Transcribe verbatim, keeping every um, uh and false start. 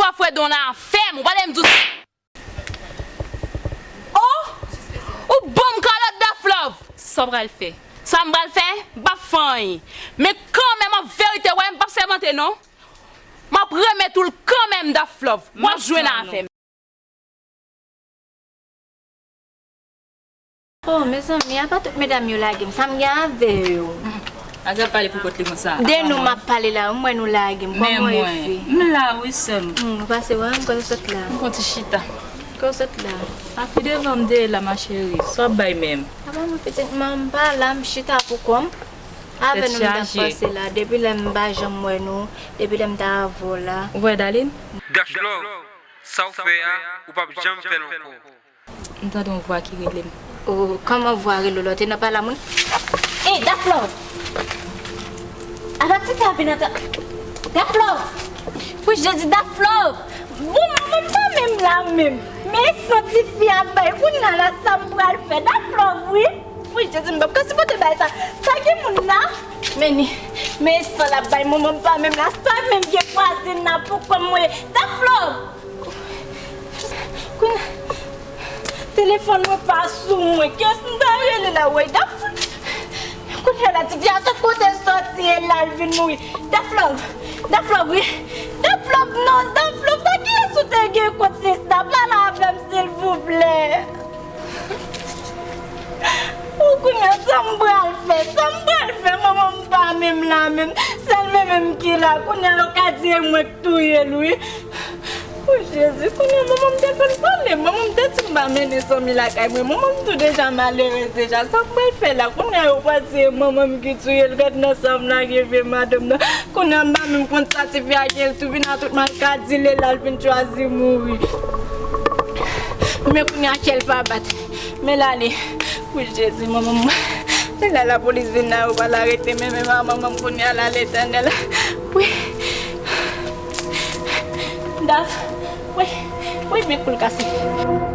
pa fè don nan afè m, ou pa lè m di w. Oh! Ou ban m kalòt Daph Love! Sa w pral fè? Sa m pral fè? M p ap fè anyen. Men kanmenm, an verite, w wè, m p ap sèmante non. M ap remèt ou l kanmenm, Daph Love. W ap jwenn afè m. Oh, mezanmi, apa tout medam yo lage m? Sa m gen avè yo? Azal pale pou kont li konsa. De nou m ap pale la, m wè nou lage m. Kòman yo fè? M la wi, sè m. Hmm, ou pase wè m, kote w sot la? M fon ti chita. Kote w sot la? A pi devan m dèyè la, ma chérie. Sa w ap bay menm? Apa mwen pitit, m pa la, m chita pou kò m. Avè nou m t ap pase la, depi lè m pa janm wè nou, depi lè m t avè w la. Ou wè, darling? Daph Love, sa w fè a, ou p ap janm fè l ankò. M tande yon vwa ki rele m. Oh, kòman vwa rele w la? Ou te nan pale a moun? Ey, Daph Love! Apa ti fi a vin antre? Daph Love! Wi, Jezi, Daph Love! Bon, manman m pa menm la menm. Men san ti fi a bay, kounye a la, sa m pral fè? Daph Love, wi. Wi, Jezi, m p ap ka sipòte bagay sa. Sa gen moun la? Men ni, men san l ap bay manman m pa menm la. Sa menm gen vwazin la pou kò m, wi. Daph Love! Kounye a, telefòn mwen pa sou mwen. Kiyès m ta rele la, wey? Daph, kounye a la, ti fi a sot kote l soti e la l vin mouri. Daph Love, Daph Love, wi. Daph Love, non, Daph Love, sa kiyès ou te gen kont sista? Pale avè m, silvouplè. Ou kounye a, sa m pral fè? Sa m pral fè? Manman m pa menm la menm. Sèl mwen menm ki la. Kounye a, yo ka di e mwen k touye l, wi. O Jezi, kounye a manman m te konn pale. Manman m te di m pa mennen zanmi lakay mwen. Manman m tou deja malerèz deja. Sa m pral fè la? Kounye a yo pral di e manman m ki touye l. Gad nan sa m lage vye madanm nan. Kounye a m pa menm konn sa ti fi a gen l tou vin a tout malkadile l al vin chwazi mouri. Men kounye a kè l pa bat. Men l ale. Wi, Jezi, manman m. Men la lapolis vin la, yo pral arete men, men manman m kounye a la, Letènèl. Wi. Daph. Wi. Wi, men kou l kase.